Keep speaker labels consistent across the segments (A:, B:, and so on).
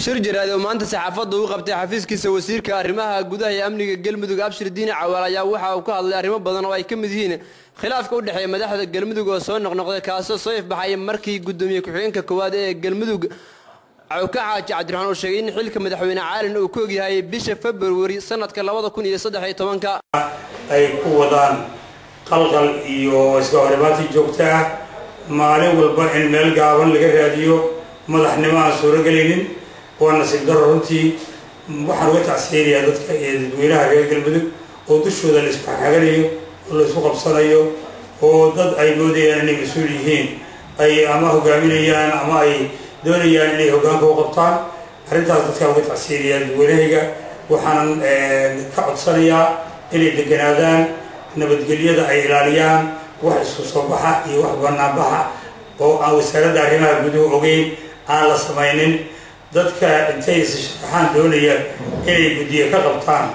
A: Shir jaraa'id oo maanta saxaafadda u qabtay xafiiskiisa wasiirka arrimaha gudaha iyo amniga Galmudug Abshir Diini Cawaal ayaa waxa uu ka hadlay arrimo badan oo ay ka mid yihiin khilaafka u dhexeeya madaxda Galmudug oo soo noqnoqday, kaasoo soo ifbaxay markii gudoomiye ku-xigeenka koowaad ee Galmudug Cawka Xaaji Cabdiraxmaan uu sheegay in xilka madaxweyne Caalin uu ku ogyahay bisha February sanadka 2013.
B: Ay ku wadaan qalqal iyo iska horimaati joogto ah, maalin walba in meel gaaban laga raadiyo madaxnimo aan suuragelaynin waa nasiib daro. Runtii waxaan uga tacsiyeynayaa dadka iyo dadweynaha reer Galmudug oo dushooda la isku xagxaganayo oo la isku qabsanayo, oo dad ay moodayaan inay mas-uul yihiin ay ama hogaaminayaan ama ay doonayaan inay hoggaanka u qabtaan. Arrintaas dadkaan uga tacsiyeynayaa dadweynahayga, waxaanan ka codsanayaa inay deganaadaan, nabadgelyada ay ilaaliyaan, wax isku soo baxa iyo wax banaanbaxa oo aan wasaaradda arrimaha guduhu ogeyn aan la samaynin. Dadka intay is sharaxaan doonaya inay guddiye ka qabtaan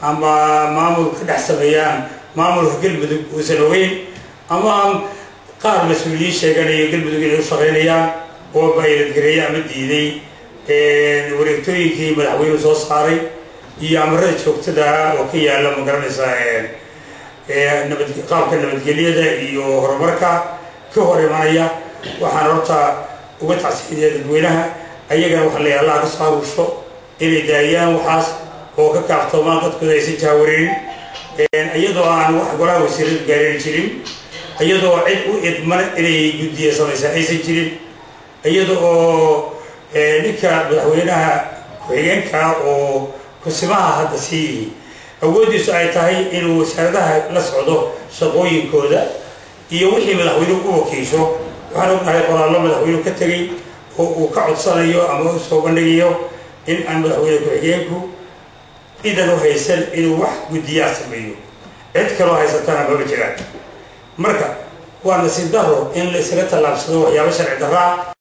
B: ama maamul ka dhex sameeyaan maamulka Galmudug uusan ogeyn, ama qaar mas-uuliyiin sheeganaya Galmudug inay u shaqaynayaan oo bayladgareeye ama diiday wareegtooyinkii madaxweynuhu soo saaray iyo amarada joogtada oo ka yaalla, ma garanaysaa, nabad qaabka nabadgelyada iyo horumarka ka hor imanaya. Waxaan horta uga tacsiyaya dadweynaha, ayagana waxaa la Allah ka soo aruursho inay daayaan waxaas oo ka kaaftoomaan, dadkooda aysan jaawareerin, iyadoo aan wax golaha wasiiradu gaarin jirin, iyadoo cid u idman inay guddiya samaysaa aysan jirin, iyada oo ninka madaxweynaha ku-xigeenka oo kusimaha hadda sii awooddiisu ay tahay inuu wasaaradaha la socdo shaqooyinkooda iyo wixii madaxweynuhu u wakiisho. Waxaan ognahay qoraallo madaxweynuhu ka tegey oo uu ka codsanayo ama u soo bandhigayo in aan madaxweyne ku-xigeenku idan u haysan inuu wax guddiyaa sameeyo, cid kaloo haysatana maba jiraan. Marka waa nasiib daro in la isaga tallaabsado waxyaabo sharci darraa.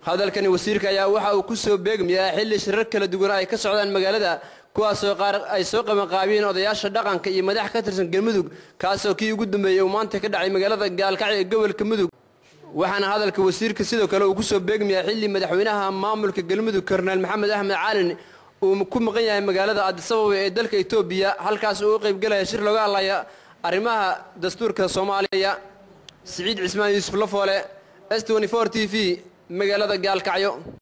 A: Hadalkani wasiirka ayaa waxa uu ku soo beegmayaa xilli shirar kala duwan ay ka socdaan magaalada, kuwaasoo qaar ay soo qabanqaabiyeen odayaasha dhaqanka iyo madax ka tirsan Galmudug, kaasoo kii ugu dambeeyey uu maanta ka dhacay magaalada Gaalkacyo ee gobolka Mudug. Waxaana hadalka wasiirka sidoo kale uu ku soo beegmayaa xilli madaxweynaha maamulka Galmudug Korneel Maxamed Axmed Caalin uu ku maqan yahay magaalada Addis Ababa ee dalka Itoobiya, halkaas uu u qaybgalaya shir looga hadlaya arrimaha dastuurka Soomaaliya. Siciid Cismaan Yuusuf Lafoole, S 24 TV, magaalada Gaalkacyo.